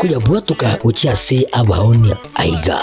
Koyabwatoka gochia ase abaonia. Aiga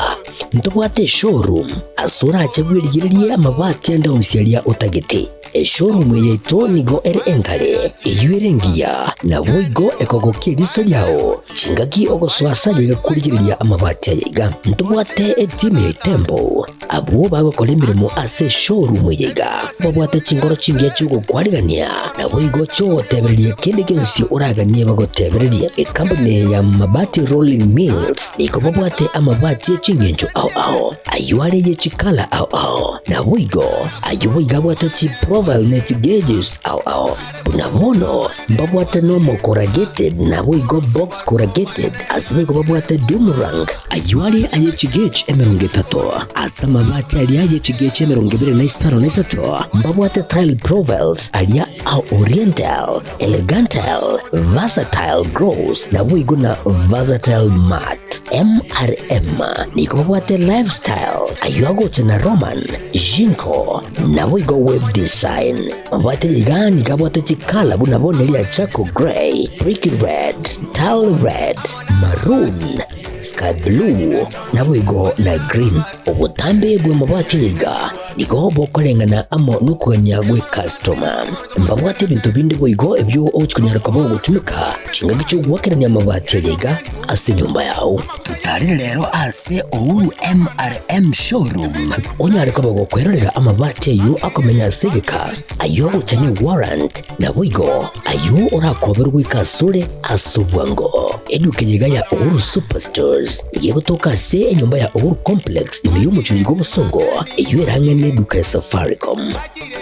ntobwate eshowroom ase orache bwerigererie amabati ande onsi aria otagete. Eshowroom eye yaito nigo ere enkare, eyio ere engiya, naboigo ekogokia eriso riao chingaki ogosoa ase aye iga korigereria amabati aya iga. Ntobwate etimu ya Itembo abwo bagokora emeremo ase eshowroom eye iga, babwate chinkoro chingiya chi'ogokwarigania, naboigo chi'ogotebereria kende gionsi oraganie bagotebererie. Ekampuni eye ya Mabati Rolling Mills nigo babwate amabati e chingencho ao ao, ayio are ye chikala ao ao, naboigo ayio boigo abwate chiprofile ne chigauges ao ao. Buna bono mbabwate normal corrugated naboigo box corrugated, ase boigo babwate doom rank, ayio are aye chigauge 30, ase amabati aria aye chigauge 23 mbabwate tile profiles aria a oriental, elegantal, versatile gloss naboigo na versatile matte. MRM nigo babwate lifestyle ayio agocha na Roman, Jinko naboigo web design. Mabwate iga nigo abwate chikala buna bono eria charcoal grey, brick red, tile red, maroon, sky blue naboigo na green. Obotambe bw'amabati aya iga nigo bokoreng'ana amo nokogania gw'ekastoma. Mbabwate ebinto binde boigo ebio ogochia konyara koba ogotumeka chingaki chi'ogoakerania amabati aya iga ase enyomba yao. Totarere rero ase Uhuru MRM Showroom onyare koba gokwerorera amabati ayio akomenya ase egeka, ayio agocha ne warrant, naboigo ayio orakoberwe goika asore ase obwango. Eduka eye iga ya Uhuru Superstores nigo egotoka ase enyomba ya Uhuru Complex ime y'omochie oyo bw'obosongo, eyio ere ang'e neduka ya Safaricom.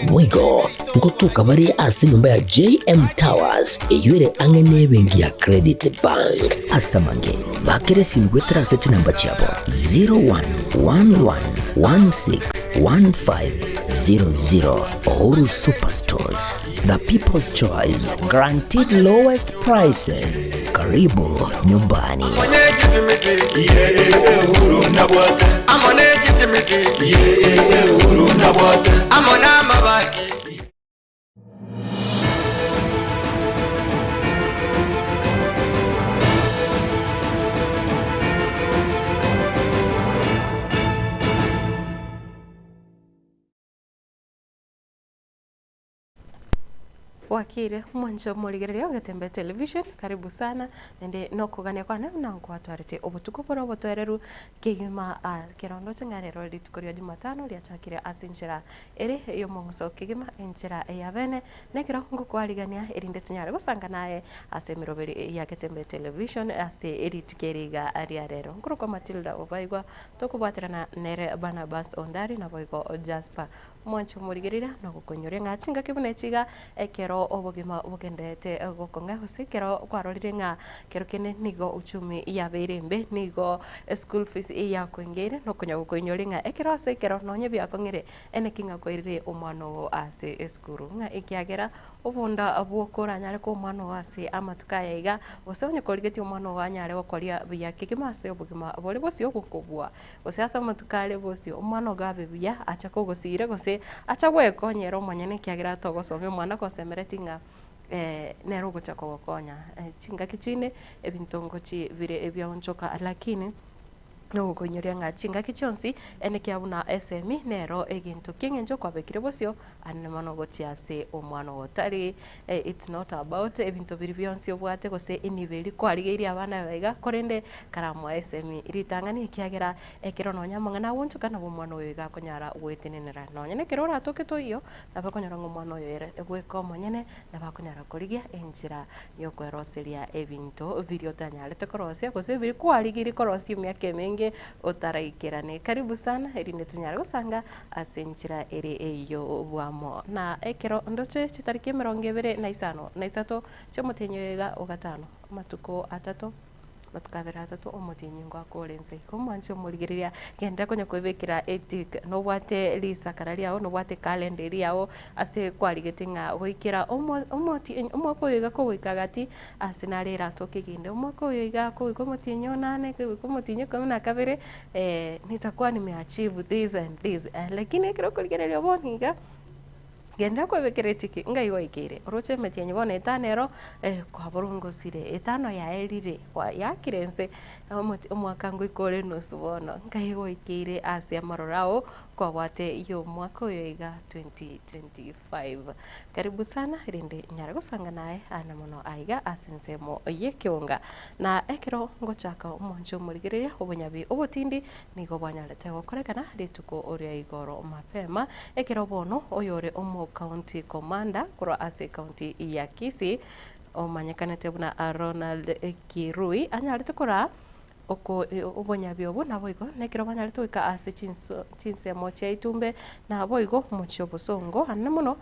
Boigo ngotoka bare ase enyomba ya JM Towers eyio ere ang'e nebenki ya Credit Bank. Ase amange, bakera esimi goetera ase chinamba chiabo 0111161500. Uhuru Superstores, the people's choice, guaranteed lowest prices. Karibu nyumbani. Bwakire mwanche omorigereria ogetembe television karibu sana naende nokogania kwane buna nkwatwarete obotuko bore obotoereru kegima ah, kero ndoche ng'a rero rituko ria jumatano riachakire ase enchera ere ey'omong'uso kegima enchera ya bene nekero ngokwarigania erinde tinyare gosanga naye ase emeroberi ya Getembe television ase rituko eri iga ria rero. Nkorokwa Matilda Obaigwa tokobwaterana nere Barnabas Ondari naboigo Jasper Mwanche omorigereria na gokoinyoria ng'a chingaki buna echi iga, ekero obogima bogendererete gokong'a, gose ekero kwarorire ng'a kero kende nigo uchumi yabeire embe, nigo eschool fees yakoingeire, nokonya gokoinyoria ng'a ekero ase ekero nonye biakong'ire, eneki ng'a kwairire omwana oo ase esukuru. Ng'a ekiagera obonda bwoka oranyare koa omwana oo ase amatuko aya iga, gose onye korigetie omwana oo anyare gokoria buya kegima ase obogima bore bosio gokobua. Gose ase amatuko are bosio, omwana ogo abe buya, acha kogosiira, gose acha gwekonya ere omonyene, ekiagera togosomia omwana gosemeretie ng'a nere ogocha kogokonya. Chingaki chinde ebinto ngochi bire ebiaonchoka lakini nogokoinyoria ng'a chingaki chionsi enekia buna esemi nero egento ki'eng'encho kwabekire bosio Anene mono gochia ase omwana oo tari it's not about ebinto biria bionsi obwate gose enibo eria kwarigeirie abana aba iga korende karamoe esemi ritang'ani ekiagera ekero nonya amang'ana agonchoka nabo omwana oyo iga akonyara goetenenera. Nonya na ekero oratoke toiyo nabo okonyora ng'a omwana oyo ere bweka omonyene nabo akonyara korigia enchera yokweroseria ebinto biria otanyarete korosia gose biria kwarigirie korosia emiaka emenge otaraikerane. Karibu sana erinde tonyare gosanga Ase enchera ere ey'obwamo. Na ekero ndoche chitariki emerongo ebere na isano na isato chi'omotienyi oyo iga o gatano, amatuko atato, amatuko abere atato omotienyi ngoaka ore inse. Igo mwanche omorigereria, genderera konya koebekera etick, nobwate risakara riao, nobwate ekalenda eria yao ase kwarigetie ng'a goikera omo omotienyi omwaka oyo iga kogoika gati, ase nare eratoke egende, omwaka oyo iga kogoika omotienyi onane, kogoika omotienyi ikomi na kabere. Nitakuwa nime achieve this and this, lakini ekero okorigereria bono iga. Genderera kwebekera etiki, ngai gwaikeire, oroche emetienyi bono etano ero, eh, kwaborongosire, etano yaerire, kwa yakire ense, omoti omwaka ngoika ore enusu bono, ngai gwaikeire ase amaroro ao kwabwate ya omwaka oyo iga 2025. Karibu sana erinde nyare gosanga naye aane mono aiga ase ensemo y'ekeonga. Na ekero ngochaka omonche omorigereria obonyabi obotindi Nigo bwanyarete gokorekana rituko ria igoro mapema, ekero bono oyore omocounty commander korwa ase ecounty ya Kisii omanyekanete buna Ronald Kirui anyarete koraa oko obonyabi obo naboigo nekero banyarete goika ase chinso chinsemo chia Itumbe naboigo omochie obosongo anene mono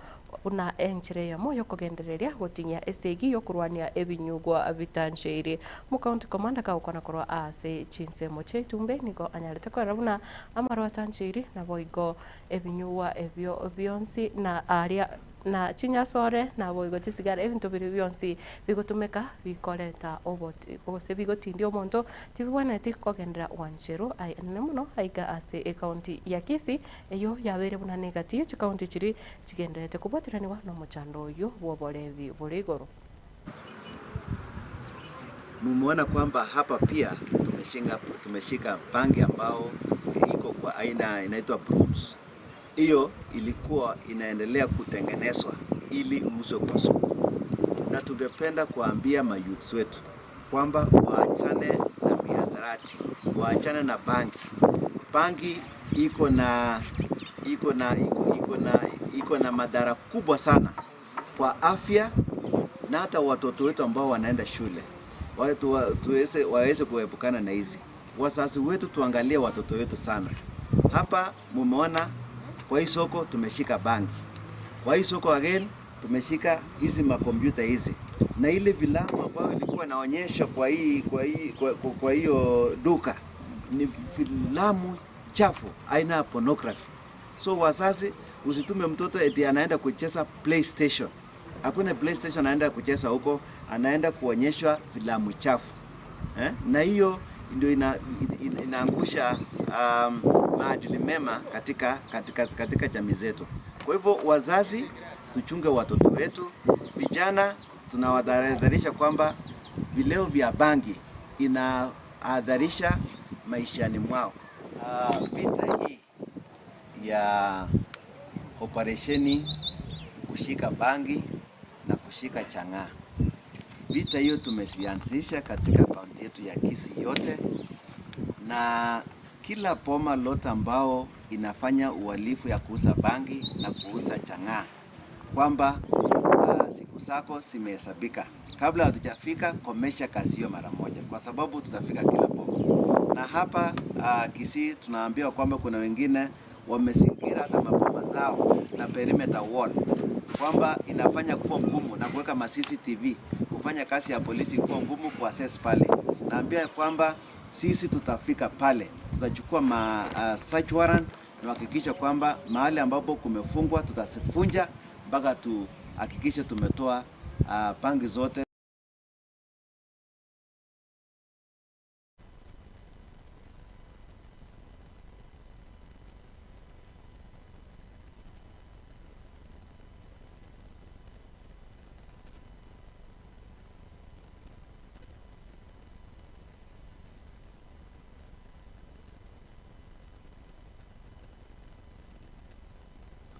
buna enchera eyemo yokogendereria gotinyia esegi yokorwania ebinyugwa bitancheiri. Omokaunti komanda kagokwana korwa ase chinsemo chiaitumbe nigo anyarete korora buna amarwa atancheiri naboigo ebinyugwa ebio bionsi na aria na chinyasore naboigo chisigara ebinto biria bionsi bigotumeka bikoreta oboti gose bigotindia omonto tibibwenereti kogenderera gwancherwa aye mono aiga ase ekaunti ya Kisii eyio yabeire buna negati ye chikaunti chiria chigendererete kobwateranigwa nomochando oyio bw'oborebi bore igoro. Mumeona kwamba hapa pia tumeshinga, tumeshika bangi ambao iko kwa aina inaitwa brooms. Hiyo ilikuwa inaendelea kutengenezwa ili iuzwe kwa soko, na tungependa kuambia mayouths wetu kwamba waachane na mihadarati, waachane na bangi. Bangi iko na iko na iko, iko na iko na madhara kubwa sana kwa afya na hata watoto wetu ambao wanaenda shule watu wa, tuweze, waweze kuepukana na hizi. Wazazi wetu tuangalie watoto wetu sana. Hapa mumeona kwa hii soko tumeshika bangi, kwa hii soko again tumeshika hizi makompyuta hizi na ile filamu ambayo ilikuwa inaonyesha kwa hii kwa hii kwa, kwa, kwa hiyo duka ni filamu chafu aina ya pornography. So wazazi, usitume mtoto eti anaenda kucheza PlayStation. Hakuna PlayStation anaenda kucheza huko, anaenda kuonyeshwa filamu chafu eh? Na hiyo ndio ina, ina, inaangusha um, maadili mema katika, katika, katika jamii zetu. Kwa hivyo wazazi, tuchunge watoto wetu. Vijana tunawadhahadharisha kwamba vileo vya bangi inahadharisha maishani mwao. Uh, vita hii ya operesheni kushika bangi na kushika chang'aa. Vita hiyo tumezianzisha katika kaunti yetu ya Kisii yote, na kila boma lote ambao inafanya uhalifu ya kuuza bangi na kuuza chang'aa, kwamba uh, siku zako zimehesabika. Kabla hatujafika, komesha kazi hiyo mara moja, kwa sababu tutafika kila boma. Na hapa uh, Kisii tunaambiwa kwamba kuna wengine wamezingira hata maboma zao na perimeter wall, kwamba inafanya kuwa ngumu na kuweka ma CCTV kufanya kazi ya polisi kuwa ngumu kuassess pale. Naambia kwamba sisi tutafika pale, tutachukua ma uh, search warrant na kuhakikisha kwamba mahali ambapo kumefungwa tutazifunja mpaka tuhakikishe tumetoa uh, bangi zote.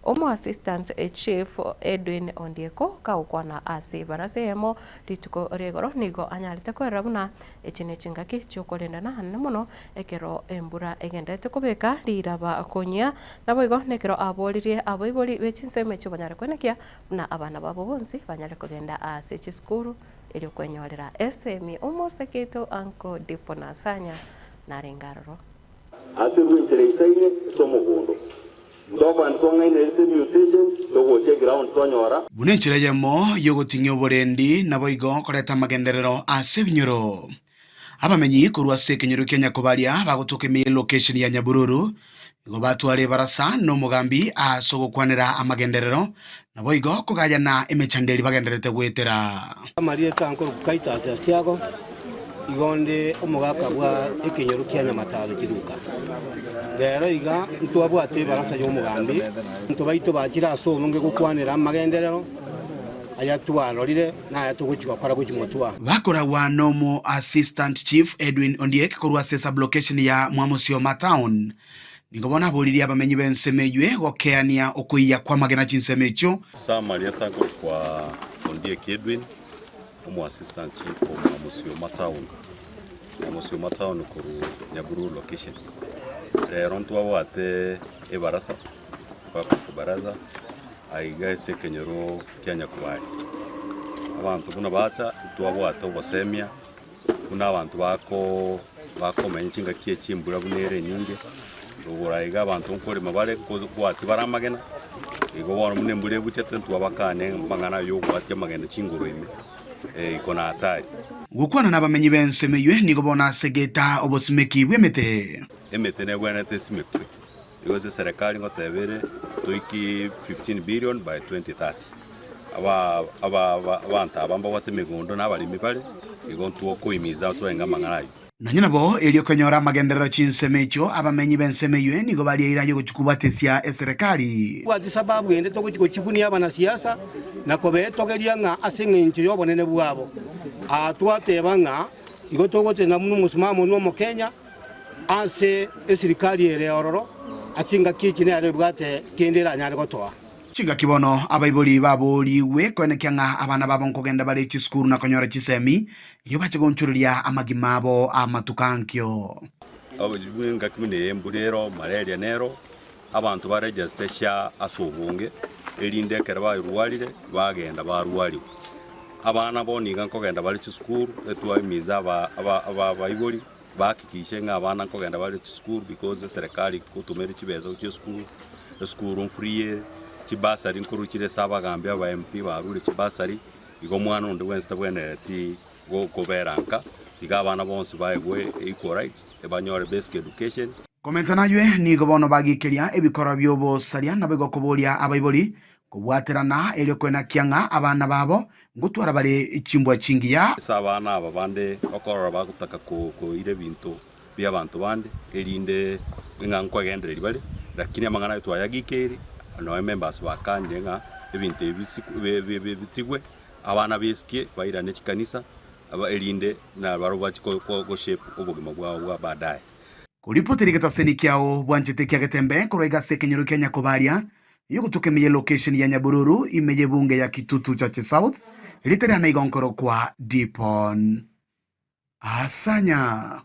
Omo Assistant Chief Edwin Ondieko kagokwana ase ebarasa eyemo rituko ria igoro nigo anyarete koerera buna echi nechingaki chiokorendana anene mono ekero embura egenderete kobeka riraba konyia. Naboigo nekero aboririe abaibori be chinsemo echio banyare koenekia buna abana babo bonsi banyare kogenda ase chisukuru erio kwenyorera esemi. Omosakeito Uncle Dipo Nasanya narenge aroro. Aterwe enchera eisaine ase omogondo. Ntokogenda twang'ainere ase emutation, togocha eground twanyora. Buna enchera eyemo y'ogoting'ia oborendi, naboigo koreta amagenderero ase ebinyoro. Abamenyi korwa ase ekenyoro kia Nyakobaria bagotoka ime y'elocation ya Nyabururu nigo batwara ebarasa na omogambi ase ogokwanera amagenderero naboigo kogayana emechando eria bagendererete goetera. Amarieta nkorokwa Titus Asiago. Igo onde omogaka bwa ekenyoro kia Nyamataro chiruka. Rero iga ntwabwate ebarasa y'omogambi, abanto baito bachire ase obonge gokwanera amagenderero aya twarorire na aya togochia gokora gochia motwe. Bakoragwa nomo Assistant Chief Edwin Ondiek korwa ase sublocation ya Mwamusioma Town. Nigo bono aboririe abamenyi b'ensemo eywe gokeania okoiya kw'amagena chinsemo echio. Samaria takorokwa Ondiek Edwin, omo assistant chief o Mwamusioma town, Mwamusioma town korwa Nyabururu location. Rero ntwabwate ebarasa, public baraza, aiga ase ekenyoro kia Nyakubari. Abanto buna bacha, ntwabwate obosemia buna abanto bako bakomenya chingaki echi embura buna ere enyinge, rogoro aiga abanto nkorema bare nkoatia bare amagena, igo bono buna embura ebuchete ntwabakane amang'ana ya ogoatia amagena chingoro ime iko na hatari. Gokwana nabamenyi b'ensemo eyio nigo bono ase geta obosimeki bw'emete. Emete nebwenerete esimekwe, igo ase eserekari ngoteba ere toikie 15 billion by 2030. Aba aba aba abanto aba mbabwate emegondo na abaremi bare, igo ntwokoimiza twarenge amang'ana ayio. Nonya nabo, erio konyora amagenderero chinsemo echio, abamenyi b'ensemo eyio nigo barieire aye gochia kobwatesia eserekari. Tobwati sababu ende togochia gochibunia abanasiasa na kobetogeria ng'a ase engencho y'obonene bwabo. Aa twateba ng'a igo togotenena buna omosimamo onwe Omokenya ase esirikari ere ororo ase engaki echi nero ebwate kende eranyare gotoa. Chingaki bono abaibori baboorigwe koenekia ng'a abana babo nkogenda bare chisukuru na konyora chisemi, erio bache gonchoreria amagima abo amatuko ankio. Engaki buna eye embura ero, malaria nero, abanto ba register SHA ase obonge, erinde ekero barwarire bagenda barwariwa. Abana bono iga nkogenda bare chisukuru, etwaimiza aba aba abaibori Bahakikishe ng'a abana nkogenda bare chisukuru because eserekari ngotumere chibesa gochia esukuru, esukuru mfree ere, chibasari nkorwa chire ase abagambi aba MP barure chibasari, igo omwana onde bwensi tabwenereti go kobera nka, tiga abana bonsi baegwe equal rights, banyore basic education. Komenta naywe, nigo bono bagikeria ebikorwa bi'obosaria naboigo koboria abaibori kobwaterana erio kwenakia ng'a abana babo ngotwara bare chimbwa chingiya. Ase abana aba bande okorora bagotaka koira ebinto bi'abanto bande, erinde ng'a nkoegendereria bare, lakini amang'ana aye twayagikeire, nonya members bakanire ng'a ebinto ebi bisiku bitigwe, abana besikie bairane chikanisa, erinde nabarobwo bachie goshape obogima bwabo bwa baadaye. Koripotera egetaseni kiao bwanchete kia Getembe korwa iga ase ekenyoro kia Nyakobaria, Yogotuka ime ye location ya Nyabururu ime y'ebunge ya Kitutu Chache South, ritari ana igo nkorokwa Dipon Asanya.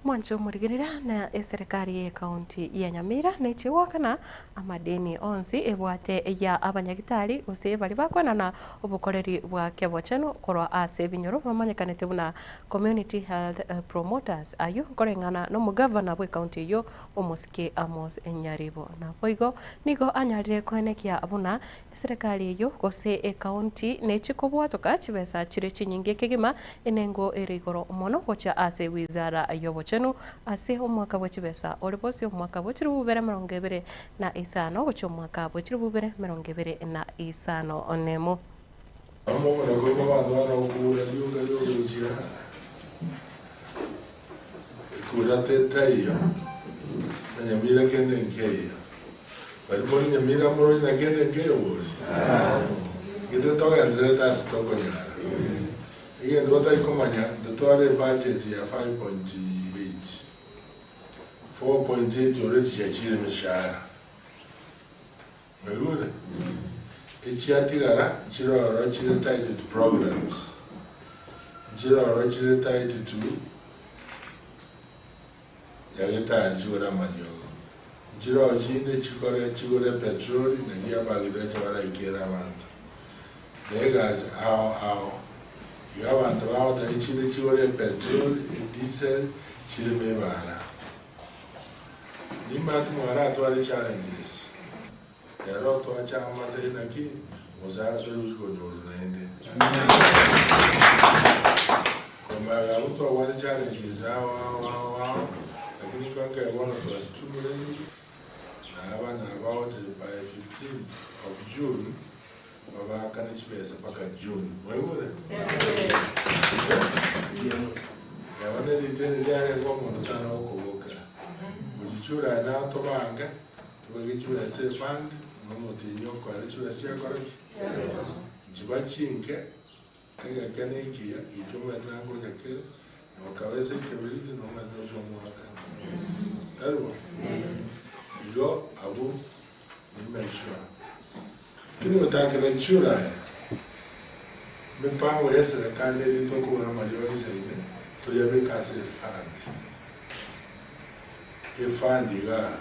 Mwanche omorigereria na eserekari ye ekaunti ya Nyamira neche goakana amadeni onsi ebwate ya abanyagitari gose baria bakoenana obokoreri bwa kebochenu korwa ase ebinyoro bamanyekanete buna Community Health Promoters. Ayio nkoreng'ana nomogavana bw'ekaunti eyio Omosike Amos Nyaribo. Naboigo nigo anyarire koenekia buna eserekari eyio gose ekaunti nechi kobwatoka chibesa chire chinyinge kegima enengo ere igoro mono gochia ase wizara y'obochenu ase omwaka bwe chibesa ore bosio omwaka bwe chilifu bibere emerongo ebere na isano gochia omwaka bwe chilifu bibere emerongo ebere na isano nemo. Among'ina koigwa abanto bana gokura rioka riogochia ekura tetaiyo, na nyamira kende nkeiyo. Bari more nyamira morori na kende nkeiyo bori? Gete togendererete ase tokonyara. Egento batari komanya, ntotware ebudget ya 5.8, 4.8 already chiachire emeshahara. Mwaigure? Echiatigara nchiroro chire tied to programs, nchiroro chire tied to nyagetari chigore amariogo, nchiroo chinde chikore chigore epetroli nari abageracha baraikere abanto. Na egasi ao ao. Igo abanto bagoteba echinde chigore epetroli, ediesel, chireme ebara. Nimanyete mwaratware challenges, ero twachamate naki mosara tori gochia konyorwa naende. Komaega abwo twabwate challenges ao ao ao ao, lakini nkonkere bono twasitumire na abana abaotire by 15 of June babaakane chibesa mpaka June. Mwaigure? Eba ne riteni riarenge omonto tana gokobokera. Gochichura aye natobange, tobeke chibesa efund, buna omotienyi okoera chibesa chiakora ki? Nchiba chinke, egeke na ekiya, gicha omanyete na ngocha kere, na okabesa ekebiriti na omanyete oche omoakane. Tari bo? Igo abwo ni make sure. Lakini gotakera chura aya, emipango ya eserekari eria tokobora amariogo isaine, toyabeke ase efund. Efund igaa,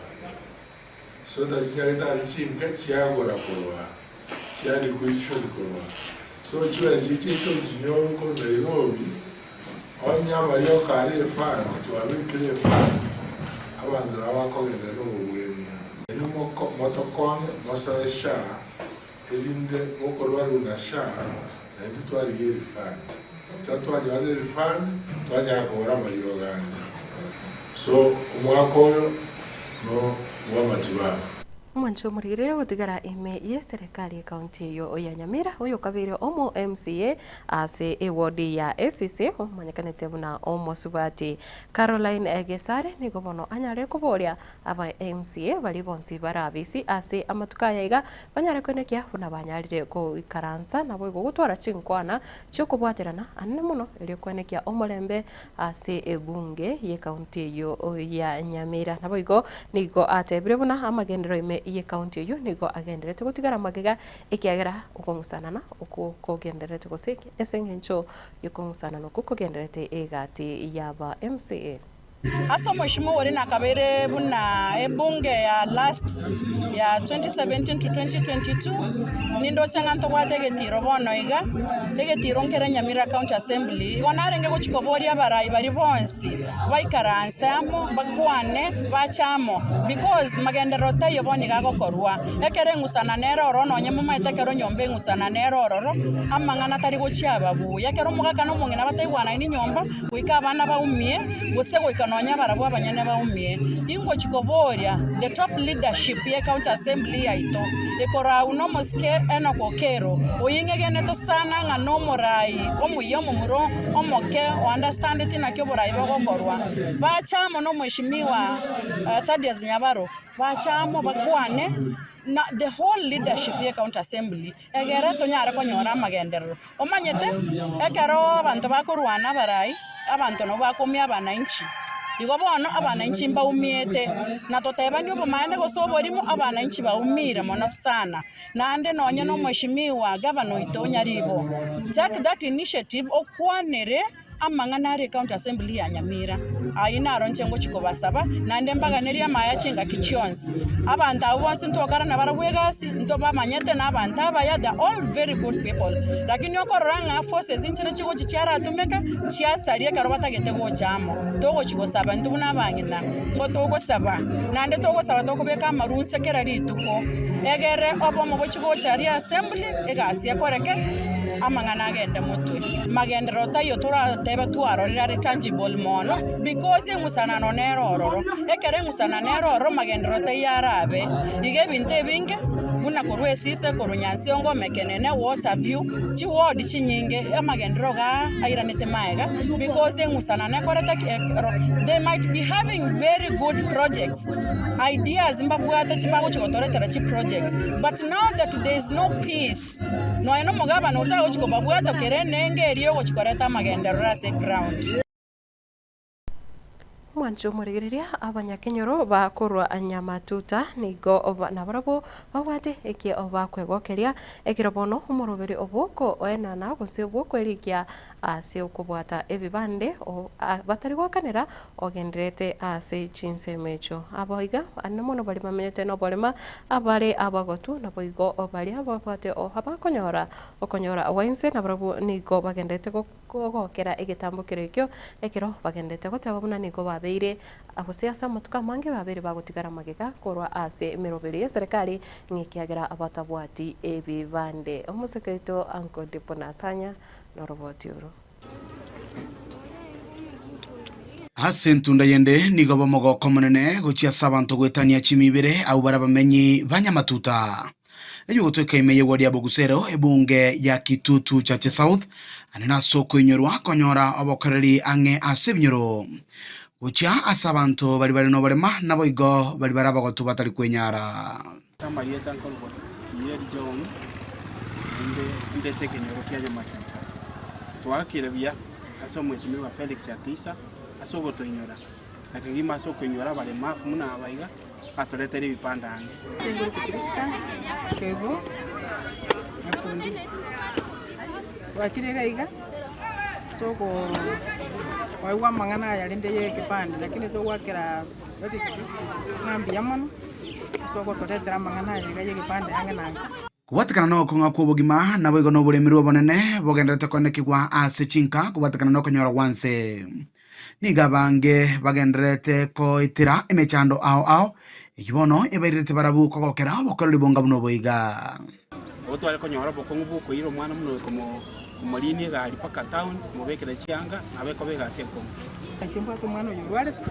so that chinyagetari chinke chiagora korwa aa, chia liquidation korwa aa. So chibesa echi chiaito nchinyore korwa Nairobi, onye amariogo are efund, twabekire efund, abanto nabo bakogenda na obobwenia. Inwe motokonye mosoe SHA, erinde mokorwarigwa na SHA, naintwe twarigia erifund. Ekero twanyorire erifund, twanyara kogora amariogo ande. So omwaka oyo no bw'amatibabu. Omwancho omorigereria ogotigara ime y'eserekari ekaunti eyio ya Nyamira oyokabeire omo MCA ase ewodi ya Esise omanyekanete buna omosubati Caroline Gesare nigo bono anyarire koboria Aba MCA baria bonsi bare abisi ase amatuko aya iga banyare koenekia buna banyarire goikaransa naboigo gotwara chinkwana chi'okobwaterana anene mono erio koenekia omorembe ase ebunge y'ekaunti eyio ya Nyamira. Naboigo nigo atebire buna amagenderero ime y'ekaunti eyio nigo agendererete gotigara magega ekiagera okong'usanana okwo kogendererete gose ase eng'encho y'okong'usanana okwo kogendererete egati y'aba MCA. Ase omweshimiwa oria nakabeire buna ebunge ya last ya 2017 to 2022, nindoche ng'a ntobwate egetiro bono iga, egetiro nkere Nyamira County Assembly. Igo narenge gochia koboria abarai baria bonsi baikaranse amo, bakwane, bache amo because magenderero taiyo bono iga agokorwa. Ekero eng'usana nere ororo nonye momanyete ekero nyomba eng'usana nere ororo, amang'ana tari gochia aba buya. Ekero omogaka na omong'ina bataigwanaini nyomba, goika abana baumie, gose goika nonya barabwo abanyene baumie. Ingochi koboria the top leadership ye county assembly yaito ekorau nomosike Enock Okero, oying'egenete sana ng'a nomorai omuya omomura omoke o understandeti naki oborai bogokorwa. Bache amo nomweshimiwa Thaddeus Nyabaro, bache amo bakwane na the whole leadership ye county assembly egere tonyare konyora amagenderero. Omanyete, ekero abanto bakorwana abarai, abanto nabo bakoumia abananchi. Igo bono abananchi mbaumiete, na totebanie obomaene gose oborimo, abananchi baumire mono sana. Naende nonye na omweshimiwa gavana oito Nyaribo, take that initiative okwanere. Amang'ana are County Assembly ya Nyamira ayio naro inche ngochia kobasaba, naende mbaganerie amaya chingaki chionsi. Abanto abwo bonsi ntokara nabarabwo egasi, ntobamanyete na abanto abaya, they are all very good people. Lakini okorora ng'a forces nchire chigochia chiaratumeka, chiasaria ekero batagete gocha amo. Togochia gosaba intwe buna abang'ina, nigo togosaba, naende togosaba tokobeka amaru inse kera rituko, egere obomo bochie gocha aria assembly, egasi ekoreke, amang'ana agende motwe. Magenderero taiyo toratebe twarorire are tangible mono because eng'usanano nere ororo. Ekero eng'usanano ere ororo magenderero taiyo arabe. Iga ebinto ebinge buna korwa esise, korwa Nyansiongo, Omekenene, Waterview, chiward chinyinge amagenderero igaa airanete maega because eng'usanano ekorete ki? Ekero they might be having very good projects, ideas mbabwate chibagochi gotoretera chiprojects but now that there is no peace. Nonya nomogabane otagochi kobabwata kera enengo eria ogochi koreta amagenderero ase eground. Omwancho omorigereria abanyakenyoro bakorwa Nyamatuta nigo nabarabwo babwate eki bakwegokeria ekero bono omoroberi obw'okoenana gose obw'okwerikia ase okobwata ebibande batari goakanera ogendererete ase chinsemo echio. Abo iga anene mono baria bamenyete noborema, abare abagotu, naboigo baria babwate abakonyora okonyora gwa inse, nabarabwo nigo bagendererete kogokera egetambo keria ekio, ekero bagendererete goteba buna nigo babeire gose ase amatuko amange babeire bagotigara magega korwa ase emeroberi y'eserekari ng'a ekiagera batabwati ebibande. Omosike oito Uncle Dipo Nasanya noroboti oro. Ase entunda yende nigo b'omogoko omonene gochia ase abanto goetania chimia ibere abwo bare abamenyi ba Nyamatuta. Eyio gotoika ime y'eward ya Bogusero, ebunge ya Kitutu Chache South, ande nase okoinyorwa konyora obokoreri ang'e ase ebinyoro gochia ase abanto baria bare noborema naboigo baria bare abagotu batari kwenyara. Amarieta nkorokwa Kieri John, naende inde ase ekenyoro kia Nyamatuta. Twaakire buya ase omwesimigwa Felix Atisa ase ogotoinyora, na kegima ase okoinyora abaremafu buna aba iga, atoretere ebipande ang'e. Nkorokwa Prisca Kerubo Nyakundi. Twachire iga iga ase okoigwa amang'ana aya rende ya ekebande lakini togoakera Felix ng'a mbuya mono ase ogotoretera amang'ana aya iga ya ekebande ang'e na anka. Kobwatekana nokong'a kw'obogima, naboigo noboremerwa obonene bogendererete koenekigwa ase chinka kobwatekana nokonyora gwanse. Nigo abange bagendererete koetera emechando ao ao, eyio bono ebairerete barabwo kogokera obokoreri bonga buna obo iga. Nabo tware konyora obokong'u bw'okoira omwana buna oyo komoriinia egari mpaka town, komobekera chianga, nabo ekoba egasi enkong'u. Inche mbwate omwana oyo orwarete,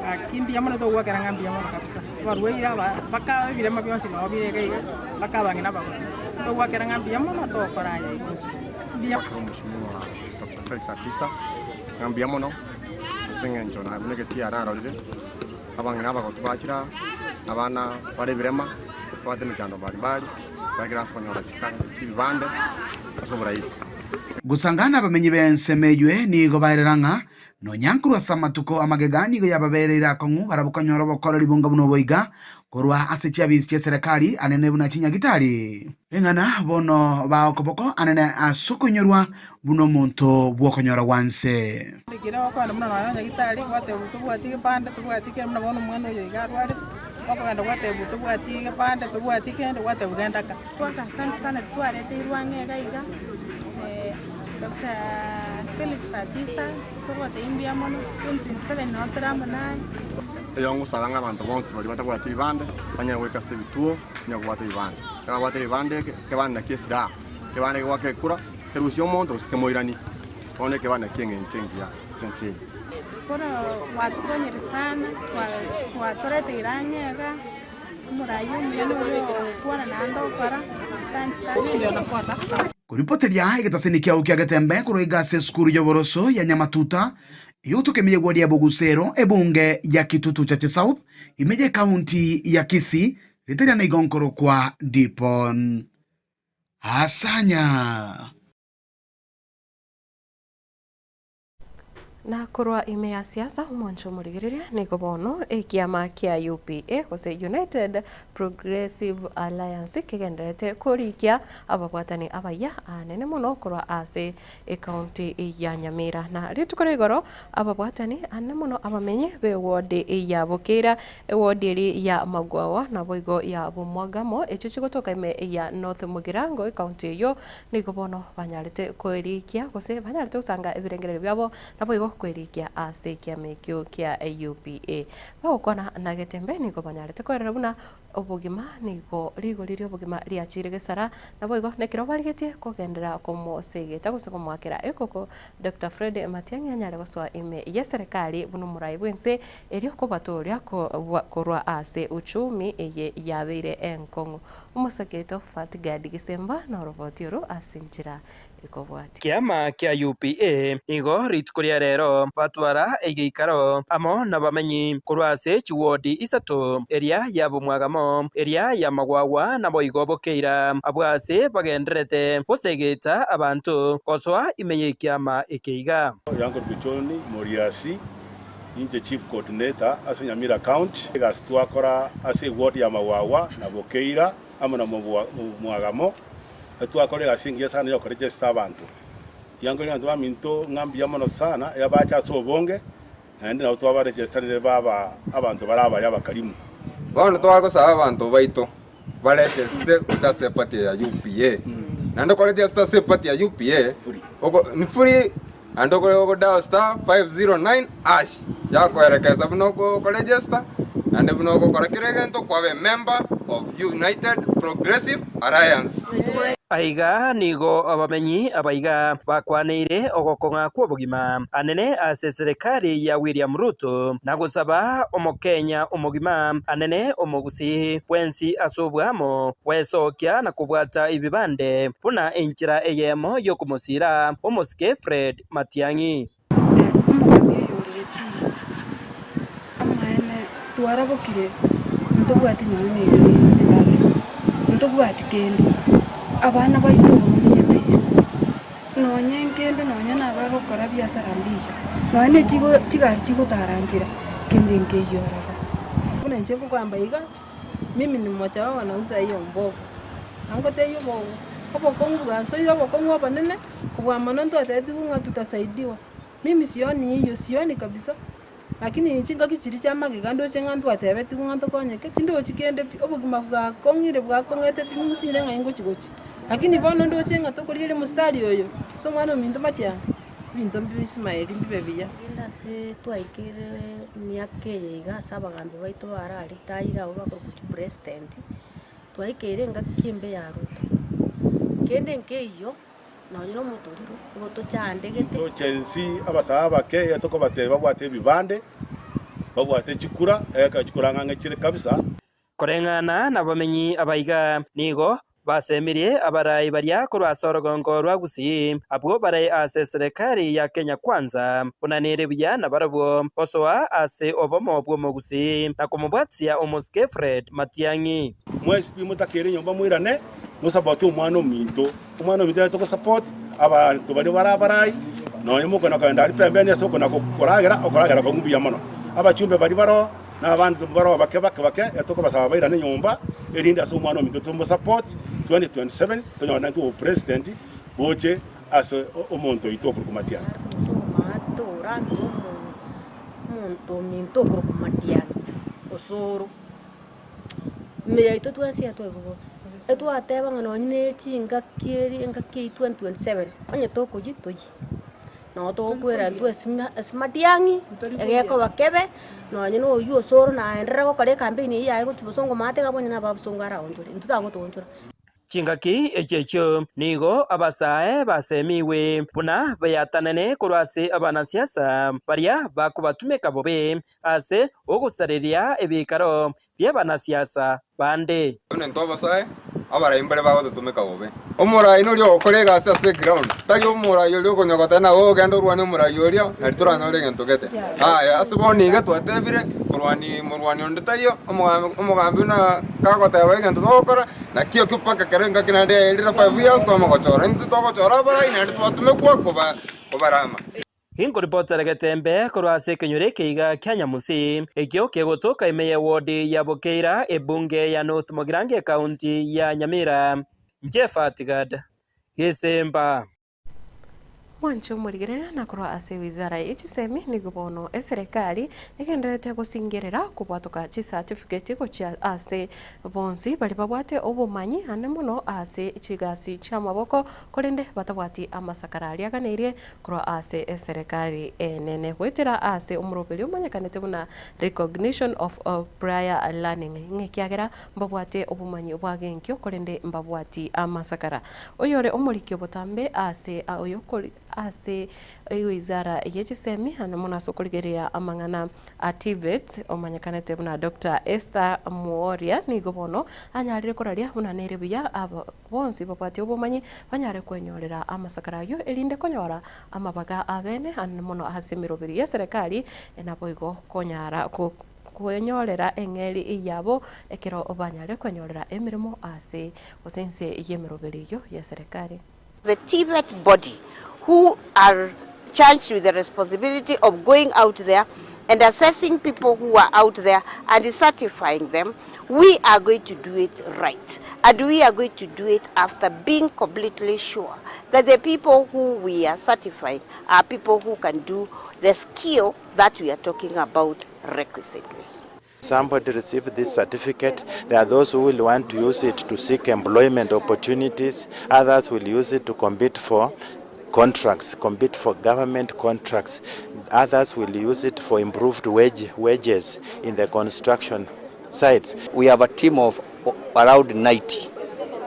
gaki mbuya mono togoakera ng'a mbuya mono kabisa. Abarwaire aba mpaka ebirema bionsi nabo bire iga iga, mpaka abang'ina abagotu. Togoakera ng'a mbuya mono ase ogokora aya iga onsi. Mbuya. Omweshimiwa Doctor Felix Atisa. Ng'a mbuya mono ase eng'encho buna egetii ararorire, abang'ina abagotu bachire aa, abana bare ebirema, babwate emechando mbari mbari, bagere ase konyora chibibande ase oborahisi. Gosangana abamenyi b'ensemo eywe nigo baerera ng'a nonya nkorwa ase amatuko amagega nigo yababereire akong'u barabwo konyora obokoreri bonga buna obo iga korwa ase chiabisi chi'eserekari anene buna chinyagitari. Eng'ana bono baokoboko anene ase okoinyorwa buna omonto bw'okonyora gwanse. Ekero okogenda buna nonya nyagitari gwatebwa tobwati gepande tobwati kende buna bono omwana oyo iga arwarete, okogenda gwatebwa tobwati gepande tobwati kende gwatebwa genda ka. Goaka asante sana twareteirwe ang'e iga iga, Doctor Felix Atisa togotebia mbuya mono, 2027 nabo tore amo naye. Erio ngosaba ng'a abanto bonsi baria batabwati ebibande banyare goika ase ebituo banyare kobwata ebibande. Ekero babwatire ebibande eke, ekebande nakio esilaha, ekebande kegoaka ekura, kerusie omonto gose kemoiranie. Bono ekebande nakio eng'encho engiya ase ense eye. Bono gwatukonyire sana, gwatoreteire ang'e iga, omorai omuya noria ogokwana naende okora, asante sana. Koripoteria egetaseni kiao kia Getembe korwa iga ase esukuru y'oboroso ya Nyamatuta, eyotoka emeyegwa ria Bogusero, ebunge ya Kitutu Chache South, ime y'ekaunti ya Kisii, riteria nigo nkorokwa Dipon Asanya. Na korwa ime ya siasa omwancho omorigereria nigo bono ekiama kia UPA gose United Progressive Alliance kegendererete korikia ababwatani abayia anene mono korwa ase Ecounty ya Nyamira. Na rituko ria igoro ababwatani anene mono abamenyi b'eward ya Bokeira, eward eria ya Magwawa naboigo ya Bomwagamo echio chigotoka ime ya North Mugirango ecounty eyio nigo bono banyarete kwerikia gose banyarete gosanga ebirengererio biabo naboigo kwerikia ase ekiama ekio kia UPA. Bagokwana na Getembe nigo banyarete koerera buna Obogima nigo rigori ri'obogima riachiire gesara, naboigo nekero barigetie kogenderera komosegeta gose komoakera ekoko, Doctor Fred Matiang'i anyare gosoa ime y'eserekari buna omorai bw'ense erio kobatooria korwa ase uchumi eye yabeire enkong'u. Omosaketo Fatgad Gisemba noroboti oro ase enchera ekobwatia. Kiama kia UPA nigo rituko ria rero batwara egeikaro amo nabamenyi korwa ase chiwodi isato, eria ya Bomwagamo, eria ya Magwagwa naboigo Bokeira, abwo ase bagendererete gosegeta abanto gosoa ime y'ekiama eke iga. Uncle John Moriasi, Ninche Chief Coordinator ase Nyamira County. Egasi twakora ase eward ya Magwagwa na Bokeira amo na Bomwagamo, Twakora egasi engiya sana y'okorechesia abanto. Riango ri'abanto baminto ng'a mbuya mono sana, ebache ase obonge, naende nabo twabarechesanire baba abanto bare abaya abakarimu. Bono twagosaba abanto baito barechesite gocha ase eparty ya UPA. Naende okorechesita ase eparty ya UPA, oko ni free naende oko dial star 509 hash yakoerekesa buna okoregister naende buna ogokora kera egento kwaba emember of United Progressive Alliance. Aiga nigo abamenyi abaiga bakwaneire ogokong'a kw'obogima anene ase eserekari ya William Ruto na gosaba Omokenya omogima anene omogusii bwensi ase obwamo gwesokia na kobwata ebibande buna enchera eyemo y'okomosira omosike Fred Matiang'i. Omogambi oyo ore getii, amaene twarabokire ntobwati nonye na endagera, ntobwati kende, abana baito igo bamenyete isiko, nonye nkende nonye na abagokora biasara mbiyo, nonye na echigo chigari chigotara nchera, kende nkeiyo ororo. Buna inche nkogamba iga, mimi ni mmoja wao wanauza hiyo mboga, na ngotebia obo obokong'u bwasoire obokong'u obonene. Kobua mono ntwatebetigwe ng'a tutasaidiwa. Mimi sioni eyio, sioni kabisa, lakini chingaki chiria chia magega ndoche ng'a ntwatebetigwe ng'a ntokonyeke, tindochi kende pi, obogima bwakong'ire bwakong'ete pi ng'usire ng'ai ngochi gochia. Lakini bono ndoche ng'a tokorigereria omositari oyo, ase omwana ominto matiang'i, ebinto mbisimaheri mbibe buya. Rende ase twaikire emiaka eye iga ase abagambi baito bararitayire abwo bakorokwa chipresident, twaikeire engaki embe ya Ruto. Kende nkeiyo. Nonye nomotorero nigo tochandegete. Toche inse abasae abake iga tokobatebia babwate ebibande, babwate chikura, egekero chikura ng'ang'e chire kabisa. Koreng'ana nabamenyi abaiga, nigo basemirie abarai baria korwa ase orogongo rwa Gusii, abwo bare ase eserekari ya Kenya Kwanza, buna nere buya nabarabwo gosoa ase obomo bw'omogusii na komobwatia omosike Fred Matiang'i. Mwensi pi motakeire nyomba moirane, Mosapotie omwana ominto, omwana ominto nere togosupport, abanto baria bare abarai, nonye mokona kogenda aria pembeni ase okona koragera, okoragera kong'u mbuya mono. Abachumbe baria baroo, na abande baroo bake bake bake, etokobasaba bairane nyomba, erinde ase omwana ominto tomosupport, 2027 tonyore naintwe obopresident boche ase omonto oito okorokwa Matiang'i. Maate orambire omonto ominto okorokwa Matiang'i, osoro. Ime yaito twensi etwaigwa bobe, etwateba ng'a nonye na chingaki eri engaki eywo 2027, onye tokoyia toyie. Nabo togokwera intwe esima esimatiang'i, egekoba kebe, nonye na oywo osoro naenderera gokora ecampaign eywo yaye gochia bosongo maate iga abwo onye na ababosongo araonchore, intwe tagotoonchora. Chingaki echio echio nigo abasae basemigwe buna beatanane korwa ase abanasiasa baria bakobatumeka bobe ase ogosareria ebiikaro bi'abanasiasa bande. Buna intwe abasae, abarai mbare bagototumeka bobe. Omorai noria ogokora egasi ase eground, tari omorai oria okonya goteba naye ogende orwanie omorai oria nari toranyore egento gete. Aya ase bono iga twatebire korwania morwani onde taiyo, omogambi omogambi buna kagoteba egento togokora, naki ekio mpaka ekero engaki naende yaerire five years twamogochora. Intwe togochora abarai naende twatumekwa koba kobarama. Inkoripotera getembe korwa ase ekenyoro eke iga kia Nyamusi, ekio kegotoka ime ye ward ya Bokeira, ebunge ya North Mugirango ekaunti ya Nyamira. Inche Fatgad Gesemba. Mwanche omorigereria na korwa ase wizara ye chisemi nigo bono eserekari egendererete gosingerera kobwatoka chicertificate gochia ase bonsi baria babwate obomanyi ande mono ase chigasi chiamaboko korende batabwati amasakara aria aganeirie korwa ase eserekari enene goetera ase omoroberio omanyekanete buna Recognition of Prior Learning ng'a ekiagera mbabwate obomanyi bwa genkio korende mbabwati amasakara. Oyore omoriki obotambe ase oyokori ase ewizara ye chisemi ande mono ase okorigereria amang'ana a TVET omanyekanete buna Doctor Esther Muoria nigo bono anyarire koraria buna nere buya aba bonsi babwate obomanyi banyare kwenyorera amasakara ayio erinde konyora amabaga abene ande mono ase emeroberi y'eserekari naboigo konyara kwenyorera eng'eri yabo ekero banyare kwenyorera emeremo ase gose ense y'emeroberi eyio y'eserekari. The TVET body who are charged with the responsibility of going out there and assessing people who are out there and certifying them, we are going to do it right. And we are going to do it after being completely sure that the people who we are certifying are people who can do the skill that we are talking about requisitely. Somebody receive this certificate, there are those who will want to use it to seek employment opportunities, others will use it to compete for contracts, compete for government contracts, others will use it for improved wage, wages in the construction sites. We have a team of around 90.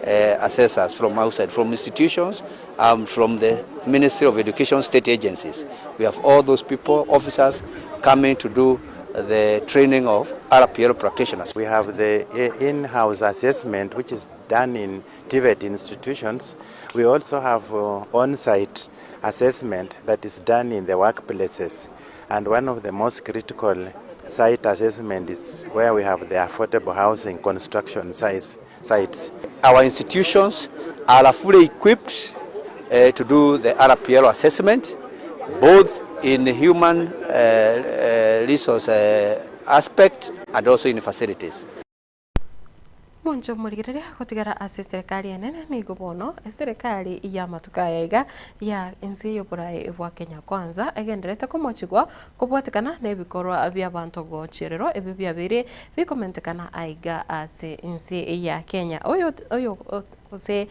assessors from outside, from institutions and from the Ministry of Education state agencies. We have all those people, officers coming to do the training of RPL practitioners. We have the in-house assessment which is done in TVET institutions. We also have on-site assessment that is done in the workplaces. And one of the most critical site assessment is where we have the affordable housing construction sites. Our institutions are fully equipped uh, to do the RPL assessment, both in human uh, uh, resource uh, aspect and also in facilities. Monche omorigereria gotigara ase eserekari enene nigo bono eserekari y'amatuko aya iga ya ense y'oborae bwa Kenya Kwanza egendererete komochigwa kobwatekana nebikorwa bi'abanto gochiererwa ebio biabeire bikomentekana aiga ase ense ya Kenya. Oyo oyo gose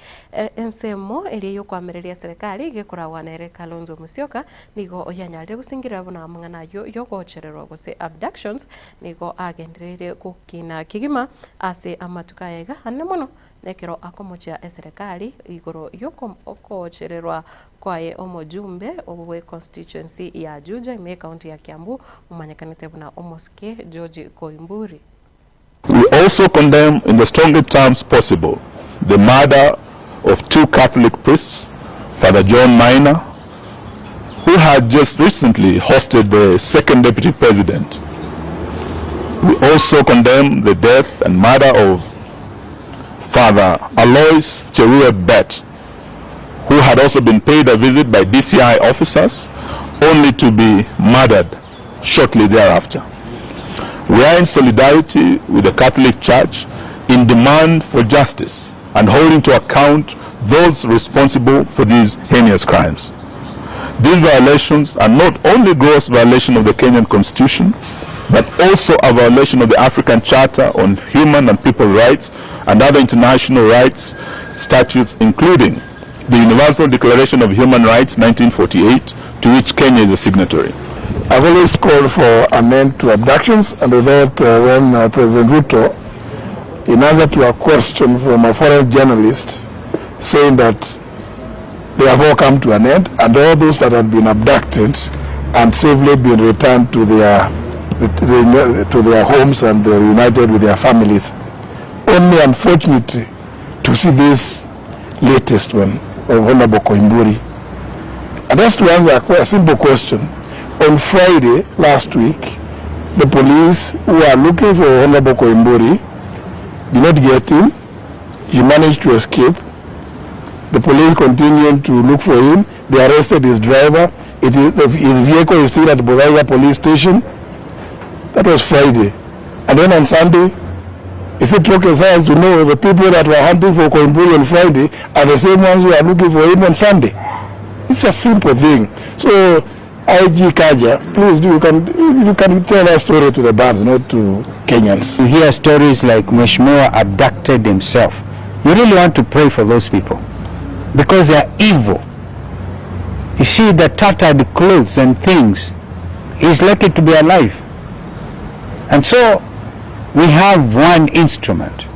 ensemo eria y'okoamereria eserekari gekoragwa nere Kalonzo Musyoka nigo yanyarire gosingirera buna amang'ana ayio y'ogochererwa gose abductions nigo agendereire gokina kegima ase amatuko aya iga anene mono nekero akomochia eserekari igoro y'okochererwa kwaye omojumbe bwe constituency ya Juja ime ecounty ya Kiambu omanyekanete buna omosike George Koimburi. We also condemn in the strongest terms possible the murder of two Catholic priests, Father John Maina, who had just recently hosted the second deputy president. We also condemn the death and murder of Father Alois Cheruiyot Bett, who had also been paid a visit by DCI officers, only to be murdered shortly thereafter. We are in solidarity with the Catholic Church in demand for justice and holding to account those responsible for these heinous crimes. These violations are not only gross violation of the Kenyan constitution, but also a violation of the African Charter on Human and People Rights and other international rights statutes, including the Universal Declaration of Human Rights 1948, to which Kenya is a signatory. I've always called for an end to abductions, and I thought when President Ruto, in answer to a question from a foreign journalist, saying that they have all come to an end, and all those that had been abducted and safely been returned to their to their homes and they're reunited with their families. Only unfortunately to see this latest one of Honorable Koimburi. And that's to answer a simple question. On Friday last week, the police who are looking for Honorable Koimburi did not get him. He managed to escape. The police continued to look for him. They arrested his driver. It is, the, his vehicle is still at Muthaiga police station. That was Friday. And then on Sunday, is it rocket science to know the people that were hunting for Koimburi on Friday are the same ones who are looking for him on Sunday? It's a simple thing. So, IG Kaja, please do, you can, you can tell that story to the birds, not to Kenyans. You hear stories like Mheshimiwa abducted himself. You really want to pray for those people because they are evil. You see the tattered clothes and things. He's lucky to be alive. And so we have one instrument,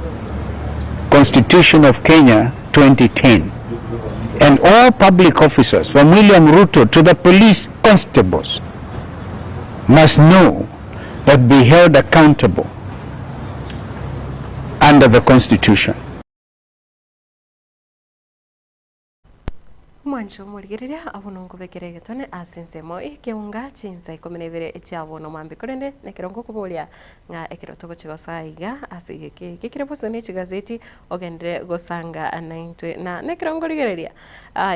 Constitution of Kenya 2010. And all public officers, from William Ruto to the police constables, must know that be held accountable under the Constitution. Mwanche omorigereria abwo nonkobekere egetone ase ensemo y'ekeunga chinsa ikomi na ibere chia bono mambia. Korende nekero ngokoboria ng'a ekero togochia gosoa iga ase egeka eke kere bosa ne chigazeti ogenderere gosanga naintwe. Na nekero nkorigereria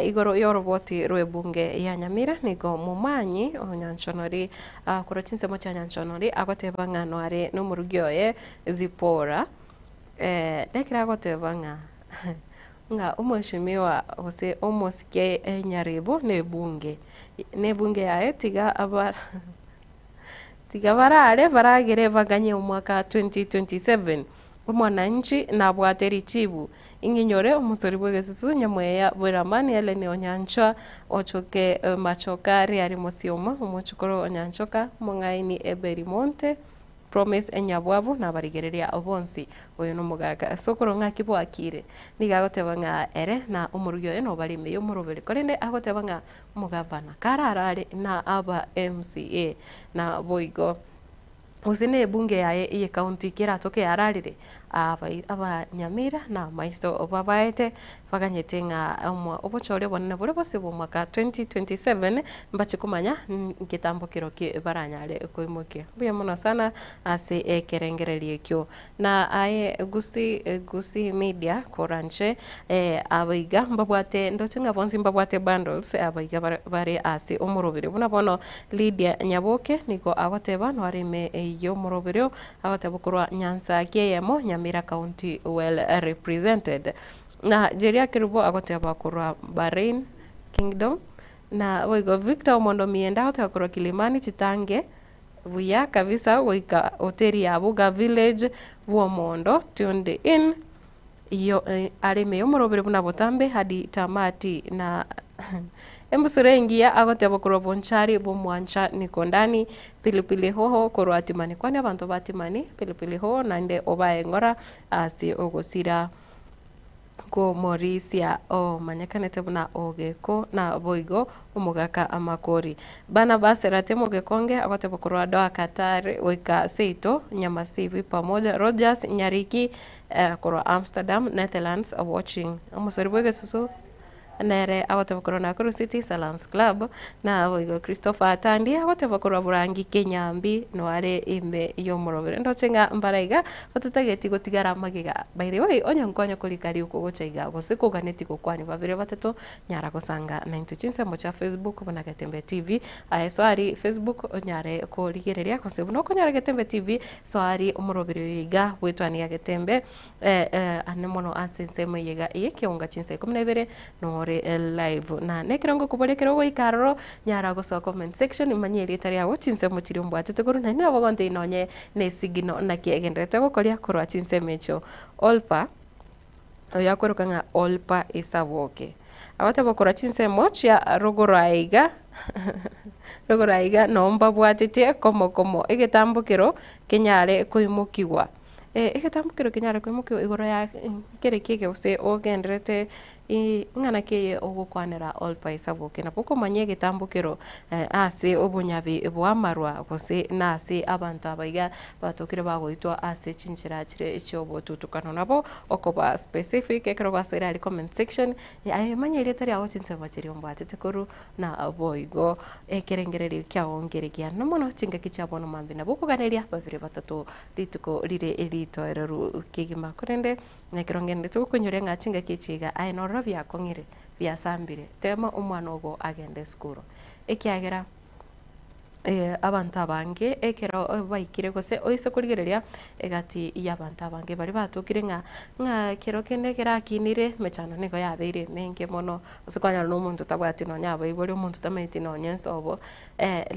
igoro y'oroboti rw'ebunge ya Nyamira nigo Momanyi o Nyanchonori korwa chinsemo chia Nyanchonori agoteba ng'a noare nomorugi oye Zipporah nekero agoteba ng'a Ng'a omweshimiwa gose omosike enyarebo nebunge, nebunge yaye tiga aba tiga barare baragere baganye omwaka 2027. Omwananchi nabwate richibu, ing'inyore omosori bw'egesusu nyamweya bw'eramani Hellen Onyanchwa ochoke machoka Riari Mosioma omochokoro Onyanchoka omong'aini Eberi Monte. Promise Nyabwabu na abarigereria bonsi. Oyo nomogaka sokoro ng'aki bwakire. Nigo agoteba ng'a ere na omorugi oye nobare ime y'omoroberi korende agoteba ng'a omogavana kararare na aba MCA na boigo gose ne ebunge yaye ye county keratoke yararire aba Nyamira na amaiso babaete baganyete ng'a obochore obonene bore bosio bwa omwaka 2027 mbache komanya ngetambo kerokio baranyare koimokia. Mbuya mono sana ase ekerengererio ekio. Na aye Gusii Gusii Media koranche abaiga mbabwate ndoche ng'a bonsi mbabwate bundles abaiga bare ase omoroberi buna bono Lydia Nyaboke nigo agoteba noare ime y'omoroberi oo agoteba korwa Nyansaaki eyemo Nyamira County well represented. Na Jeria Kerubo agoteba korwa Bahrain Kingdom na boigo Victor Omondo Mienda agoteba korwa Kilimani Chitange buya kabisa goika hoteli ya Buga Village bw'omondo tuned in iyo are ime y'omoroberi buna botambe hadi tamati na embusuro engiya agoteba korwa Bonchari bw'omwancha Nikondani Pilipili hoho korwa Timani kwani abanto ba Timani Pilipili hoho naende obae ng'ora ase ogosira Kw'omorisia omanyekanete buna Ogeko, na boigo omogaka Amakori. Barnabas Ratemo Ogekonge agoteba korwa Doha Qatar goika seito Nyamasibi pamoja Rogers Nyariki korwa Amsterdam Netherlands watching. Omosori bw'egesusu nere agoteba korwa Nakuru City Salams Club, na boigo Christopher Atandi agoteba korwa Burangi Kenyambi noare ime y'omorobere. Ndoche ng'a mbare iga batotageti gotigara magega. By the way, onye nkonya korika riuko gocha iga gose koganeti gokwania babere batato, nyara gosanga naintwe chinsemo chia Facebook buna Getembe TV. Aye soa aria Facebook onyare korigereria gose buna okonyora Getembe TV, soa aria omorobere oyo iga bwetwania Getembe. Ane mono ase ensemo eye iga y'ekeunga chinsa ikomi na ibere nore live. Na nekerongo koboria ekero ogoika aroro, nyara gosoa comment section manye erieta riago chinsemo chiria ombwatete korwa naende nabo ogontebia nonye ne esignal naki egendererete gokoria korwa chinsemo echio. Olpa, oyo akoroka ng'a Olpa Isaboke. Agoteba korwa chinsemo chia rogoro aye iga, rogoro aye iga noo mbabwatete komo komo egetambokero kenyare koimokigwa. Egetambo kero kenyare koimokiwa igoro ya kere ki gose ogendererete ing'ana ki eye ogokwanera olpaisa boke. Nabo okomanya egetambo kero ase obonyabi bw'amarwa gose nase abanto aba iga batokire bagoitwa ase chinchera chire chi'obotutukano. Nabo okoba specific ekero gwasoire aria comment section, aye manya erieta riago chinsemo chiria ombwatete korwa Naboigo ekerengererio kiao nkere kiane mono chingaki chia bono mambia nabo okoganeria babere batato rituko rire ritoereru kegima. Korende nekero ngenderete gokoinyoria ng'a chingaki echi iga aye nororo biakong'ire, biasambire, tema omwana ogo agende esukuru. Ekiagera abanto abange ekero baikire gose oise korigereria egati y'abanto abange baria batokire ng'a ng'a kero kende kerakinire emechando nigo yabeire emenge mono, gose kwanyora na omonto otabwati nonya abaibori, omonto otamanyeti nonya ensobo,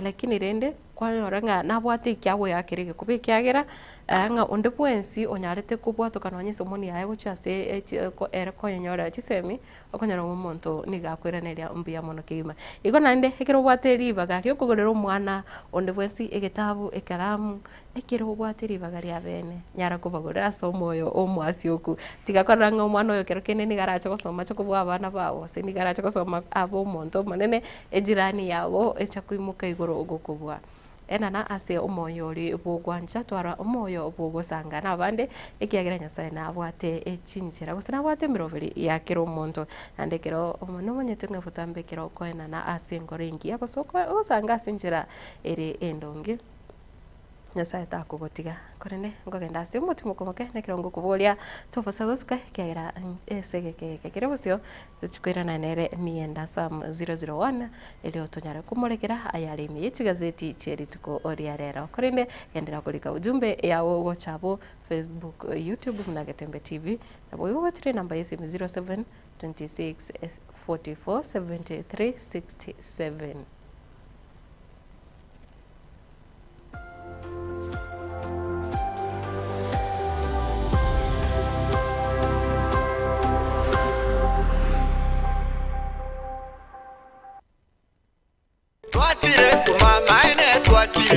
lakini rende kwanyora ng'a nabwate eki agoeakera egekuba ekiagera ng'a onde bwensi onyarete kobwatoka nonya esomoni yaye gochia ase ere koyenyorera chisemi. Okonyora ng'a omonto nigo akoiraneria mbuya mono kegima. Igo naende ekero obwate ribaga riokogorera omwana onde bwensi egetabu, ekaramu, ekero obwate ribaga ria bene, nyara kobagorera ase omoyo omoasioku. Tiga korora ng'a omwana oyo kero kende nigo arache gosoma ache kobua abana bago, gose nigo arache gosoma abe omonto omonene, ejirani yabo echa koimoka igoro gokobua. Enana ase omoyo oria bw'ogwancha, twara omoyo bw'ogosanga nabande, ekiagera Nyasae nabwate chinchera gose nabwate emeroberi ya kera omonto. Naende ekero nomanyete ng'a botambe ekero okoenana ase enkoro engiya gose ogosanga ase enchera ere endonge, Nyasae takogotiga. Korende nkogenda ase omotimoka omoke na ekero ngokoboria tobosa gosika ekiagera ase egeka eke kere bosio Tochia koirana nere Mienda Psalm 001, erio tonyare komorekera ayare ime ye chigazeti chie rituko ria rero. Korende genderera korika ujumbe yao gocha abwo Facebook, YouTube buna Getembe TV. Nabo igo gotire enamba y'esimi 07 26 44 73 67.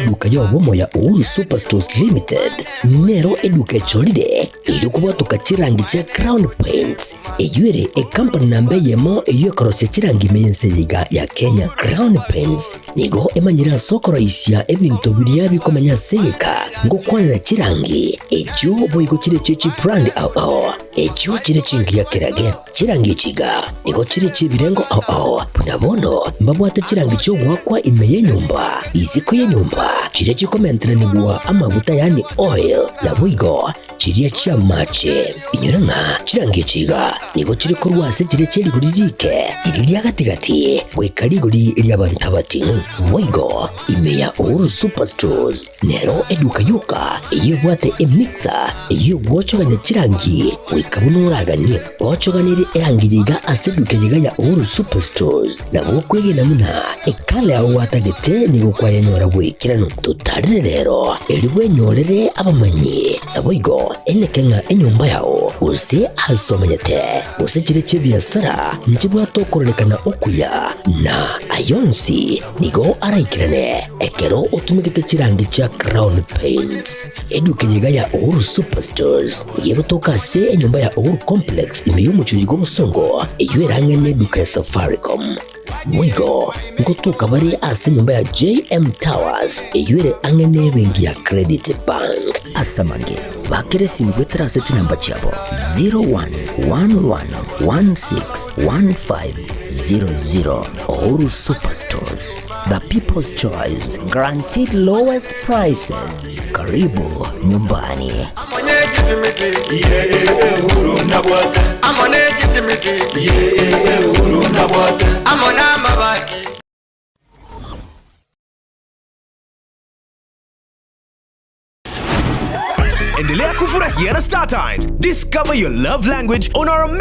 Eduka y'obomo ya Uhuru Superstores Limited nero eduka echorire erio kobwatoka chirangi chia Crown Paints eyio ere ecompany namba eyemo eyio ekorosia chirangi ime y'ense eye iga ya Kenya. Crown Paints nigo emanyire ase okoroisia ebinto biria bikomenya ase egeka ngokwanera chirangi echio boigo chire chie chibrand ao ao echio chire chingiya kerage. Chirangi echi iga nigo chire chi'ebirengo ao ao, buna bono mbabwate chirangi chi'ogoakwa ime y'enyomba, isiko y'enyomba, chiria chikomenteranigwa amaguta yaani oil, naboigo chiria chi'amache. Inyora ng'a chirangi echi iga nigo chire korwa ase chiria chie rigori riike, riria ria gati-gati, goika rigori ri'abanto abating'u. Boigo ime ya Uhuru Superstores Nero eduka yoka eyio ebwate emixer eyio egwochogania chirangi goika buna oraganie. Ochoganirie erangi eye iga ase eduka eye iga ya Uhuru Superstores, nabo okwegena buna ekala yao gwatagete nigo kwayenyora goikeranu. Totarire rero erio bwenyorere abamanyi, naboigo eneke ng'a enyomba yao gose ase omenyete gose chire chi'ebiasara nchibwate okororekana okuya, na ayonsi Nigo araikerane ekero otumegete chirangi chia Crown Paints. Eduka eye iga ya Uhuru Superstores nigo egotoka ase enyomba ya Uhuru Complex ime y'omochie oyo bw'obosongo eyio erang'ane eduka ya Safaricom. Boigo ngotoka bare ase enyomba ya JM Towers eyio ere ang'e n'ebenki ya Credit Bank. Ase amange, bakera esimi goetera ase chinamba chiabo 0111161500. Uhuru Superstores, the people's choice, guaranteed lowest prices. Karibu nyumbani. Endelea kufurahia na Star Times. Discover your love language on our